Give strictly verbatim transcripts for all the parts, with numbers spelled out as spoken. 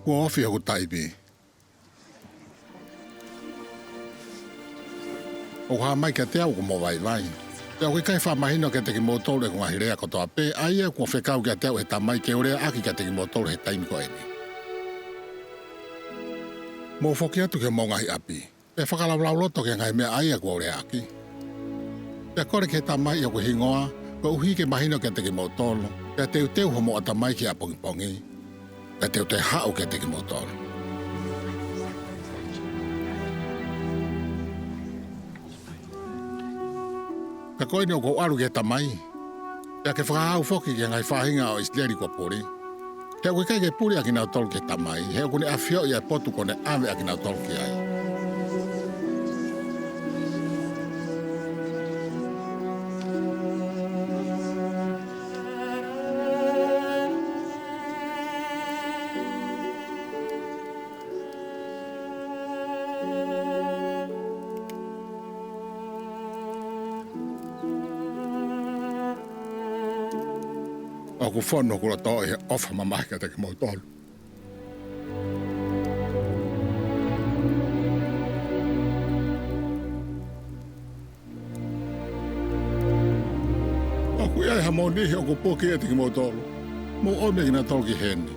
Kuo ofi hoku taimi. ʻOku hā mai kiate au ʻoku mou vaivai. Pea ʻoku ʻikai faʻa mahino kiate kimoutolu ʻeku ngaahi lea kotoa pē, ʻa ia kuo fekau kiate au ʻe he Tamai ke u lea ʻaki kiate kimoutolu he taimi ko eni. Mou foki atu ki homou ngaahi ʻapí, pea fakalaulauloto ki he ngaahi meʻa ʻa ia kuó u lea ʻakí. Pea kole ki he Tamai ʻi hoku hingoá, koeʻuhi ke mahino kiate kimoutolu, pea teuteu homou ʻatamai ki he ʻapongipongí, pea te u toe haʻu kiate kimoutolu. Ka ko ʻeni ʻoku ou ʻalu ki he Tamaí, pea ke fakahā au foki ki he ngaahi faʻahinga ʻo ʻIsileli kuo pulí. He ʻoku ʻikai ke puli ʻa kinautolu ki he Tamaí, he ʻokú ne ʻafioʻi ʻa e potu kuó ne ʻave ʻa kinautolu ki aí. ʻOku fonu hoku lotó ʻi he ʻofa mamahi kiate kimoutolu. ʻOku ʻi ai hamou niʻihi ʻoku puke ʻiate kimoutolu, mou ʻomi ʻa kinautolu ki heni.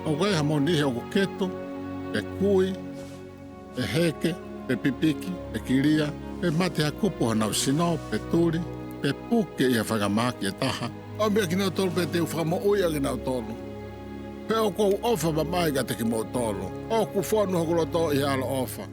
ʻOku ʻi ai hamou niʻihi ʻoku ketu, pe kui, pe heke, pe pipiki, pe kilia, pe mate ha kupu honau sinó, pe tuli, pe puke ʻi ha faingamahaki ʻe taha, ʻomi ʻa kinautolu pea te u fakamoʻui ʻa kinautolu. He ʻoku ou ʻofa mamahi kiate kimoutolu. ʻOku fonu hoku lotó ʻi he ʻaloʻofa.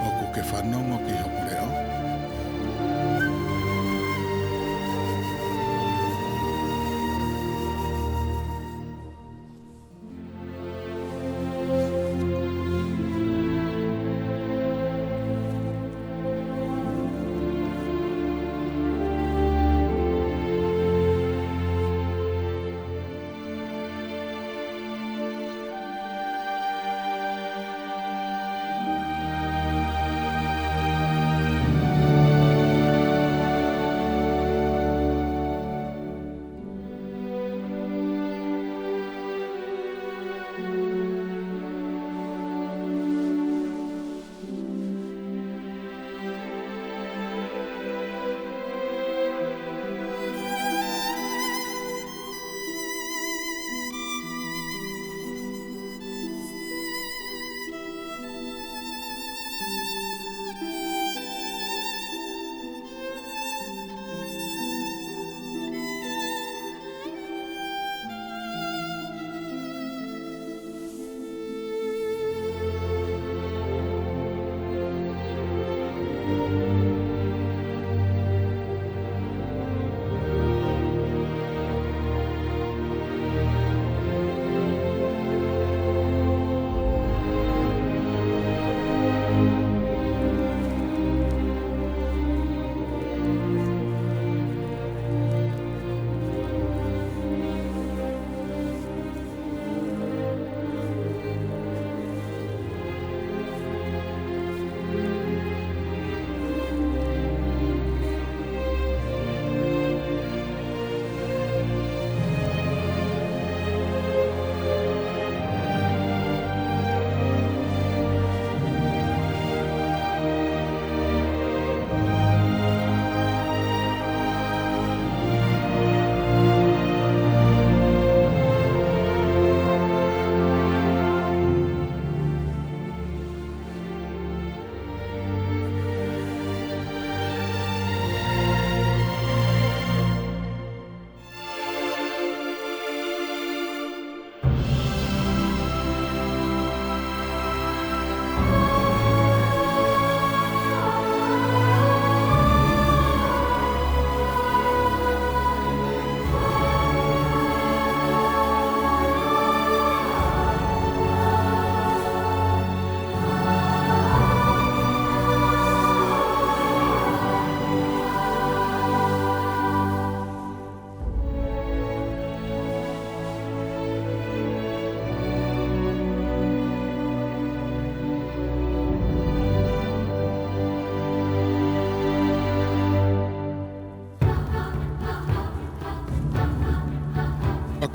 ʻOkú ke fanongo ki hoku leʻó?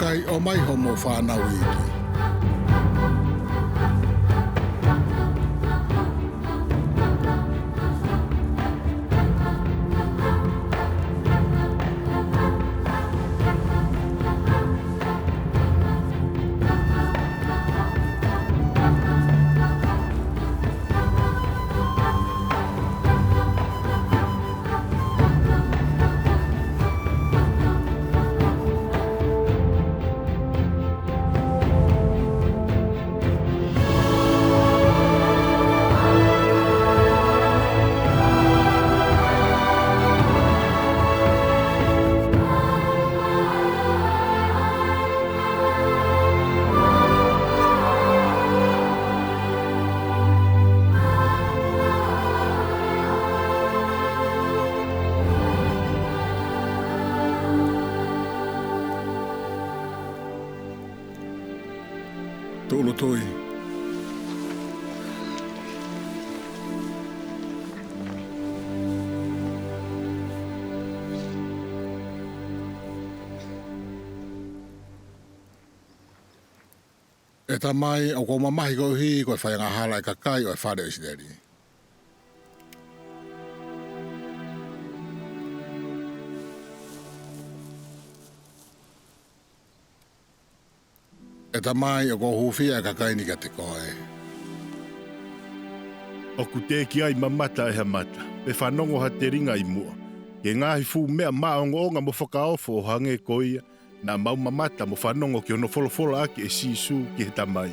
Kakai, ʻomai hoʻomou fānau iiki. Tūʻulutui. ʻE Tamai, ʻoku ou mamahi koeʻuhi ko e fai angahala ʻa e kakai ʻo e fale ʻo ʻIsileli. ʻE Tamai, ʻoku ou hūfia ʻa e kakai ni kiate koe. ʻOku teʻeki ai mamata ʻe ha mata, pe fanongo ha telinga ʻi muʻa, ki he ngaahi fuʻu meʻa maʻongoʻonga mo fakaofo ʻo hangē ko ia naʻa mau mamata mo fanongo ki hono folofola ʻaki ʻe Sīsū ki he Tamai.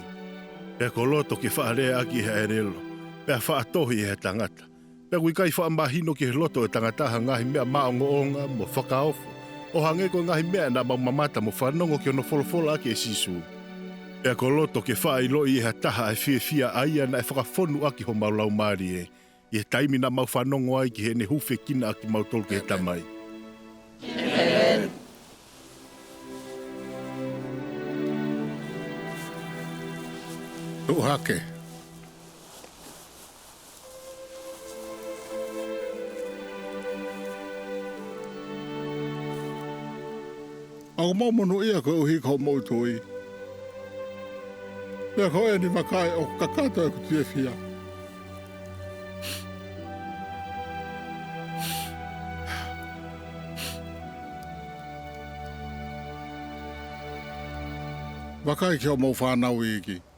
Pea ko loto ke faʻa lea ʻaki ʻe ha ʻelelo, pea faʻa tohi ʻe ha tangata. Pea ʻoku ʻikai faʻa mahino ki he loto ʻo e tangata ha ngaahi meʻa maʻongoʻonga mo fakaofo, ʻo hangē ko e ngaahi meʻa naʻa mau mamata mo fanongo ki hono folofola ʻaki ʻe Sīsū. Pea ko loto ke faʻa ʻiloʻi ʻe ha taha ʻa e fiefia ʻa ia naʻe fakafonu ʻaki homau laumālie, ʻi he taimi naʻa mau fanongo ai ki heʻene hūfekina ʻa kimautolu ki he Tamai. Tuʻu hake. ʻOku mou monūʻia koeʻuhi ko hoʻomou tui. Pea ko eni vakai, ʻoku kakato ʻeku fiefia. Vakai ki hoʻomou fānau iiki.